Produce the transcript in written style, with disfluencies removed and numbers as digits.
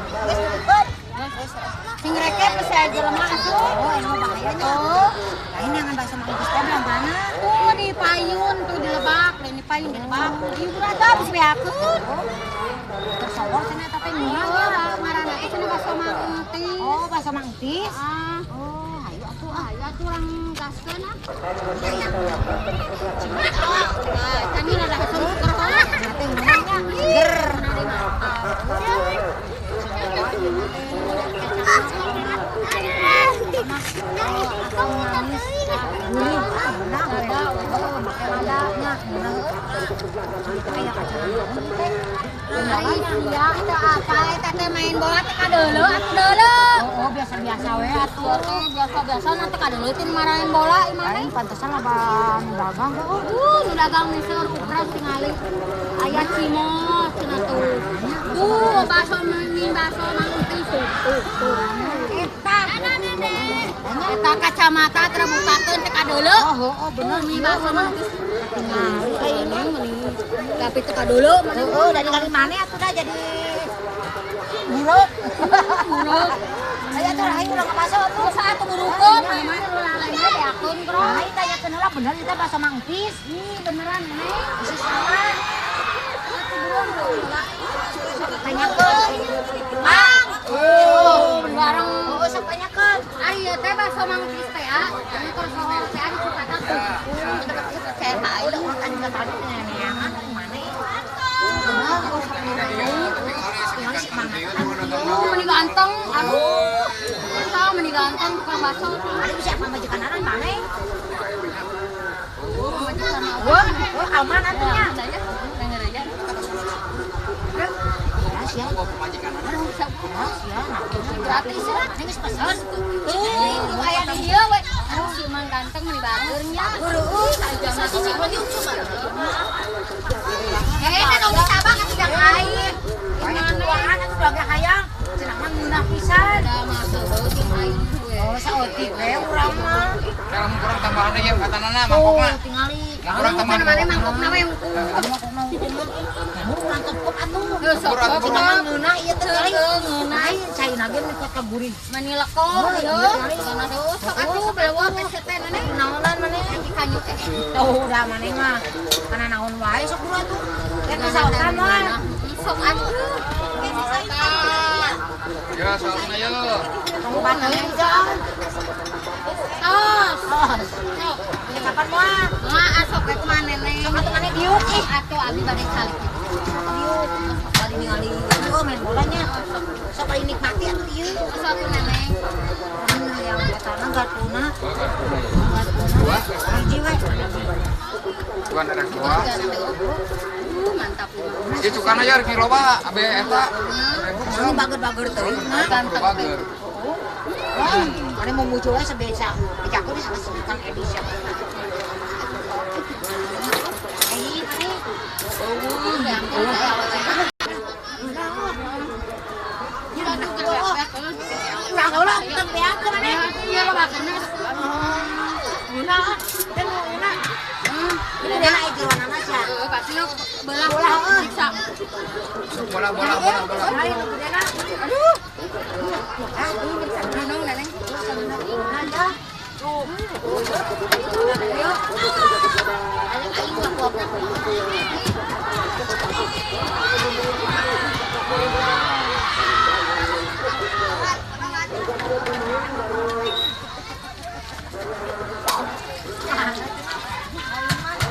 Geus tutupkeun. Sing rekep geus aya jelema atuh. Oh, ini mah bahayanya. Oh, Lain yang bakso Mang Entis teh belah mana? Tuh di payun tuh di lebak, lain di payun di lebak. Ieu berata geus beakeun. Tersawar cenah eta teh Oh, ngeunah. Ngaranna teh cenah bakso Mang Entis. Oh, bakso Mang Entis. Ah, Oh, ayo atuh ah. ayo atuh urang gaskeun ah. Ah, tani rada haseum kertola. Teh ngeunah nya. Seger. Manis. Gurih. Ah, beunah we. Oh, make lada nya. Beunah. Kayak acara naon teh? Ari sia teh apa eta teh main bola teh kadeuleu atuh deuleu. Oh, biasa-biasa we atuh. Atuh teh biasa-biasa nanti kadeuleu teh marahin bola imah Lain pantesan laban dagang kok. Nu dagang seueur ukras tingali. Aya cimot cenah tuh. Tuh bakso mie bakso Mang Entis tuh. Tuh, tuh. Eta. Eta kacamata terbukakeun teh kadeuleu. Oh, heeh bener Mie bakso Mang Entis. Tingali Kayaknya meni tapi teu kadeuleu meni. Heeh, dari kali mana atuh dah jadi buruk. Buruk. Ayo atuh ayo urang ka bakso atuh. Terus atuh burukeun mana nu lalainya beakeun bro. Ayo tanyakeun heula bener eta bakso Mang Entis. Ih, beneran nenek. Isi salah. Atuh buruan heula. Tanyakeun. Mang. Oh, bareng. Oh, sok tanyakeun. Ari ieu teh bakso Mang Entis teh ah. Anu keur sohor teh ari cipatan tuh. Sehat. Udah urang tadi ka tadi neangan mana? Bener, oh sok tingali si Mang. Oh, meni ganteng. Aduh. Tahu meni ganteng tukang bakso. Ari bisa pamajikan mana? Pamajikan Wah, oh aman atuh nya. Ya, Ya sia. Ya sia. Gratis ya. Geus pesen. Tuh, aya di dieu we. Aduh, si Mang ganteng meni bager nya. Heueuh, Eh, kan dong sabang atuh jang aing. Mana atuh udah hayang. Cenah mah ngeunah pisan. Da mah seueuh jeung aing we. Oh, saeutik we urang mah. Kalau kurang tambahan aja katanana Oh, mangkokna. tingali. Kurang tambahan. Mana mangkokna we hungkul. Mangkokna hungkul. Urang tepuk atuh. Heuh, sok Kurang, sok. Cenah mah ngeunah ieu teh tingali. Heueuh, ngeunah. Lain caina ge meni kuat gurih. Meni lekor Oh, ieu. iya, tingali. Kana tuh sok atuh belewah teh teh nenek. Naonan maneh? Kanyu teh. Tuh udah maneh mah. Kana naon wae sok buru atuh. Teh kasautan wae. Sok atuh. Ya, sausna ye. Kamu batalin jang. Tos. Tos. Sok. Kapan moal? Moal sok we kumaha nenek. Sok atuh maneh diuk ih. Atuh abi bade calik. Diuk. Sok paling ningali oh main bolanya. Sok paling nikmati atuh ieu. Sok atuh nenek. Yang etana garpuna. Dua. Hiji we. Dua ada dua. Mantap. Ieu cukana ya rek loba abe eta. Ini bager-bager teuing mah. Ganteng. Bager. Wah, mana mau muncul aja sebesa. Aku di sama Kang Edi siapa. Eh, mana? Urang heula teu beak mana? Iya lo bagerna. Ngeunah, teh ngeunah. Ini dena jeroanana sia. Heeh, pasti lo belah Bola, heeh. Siksa. Bola bola bola bola. Ayo nu gedena. Aduh. Ah, Nonong neneng. aja. Ayo. Ayo aing mah kuat.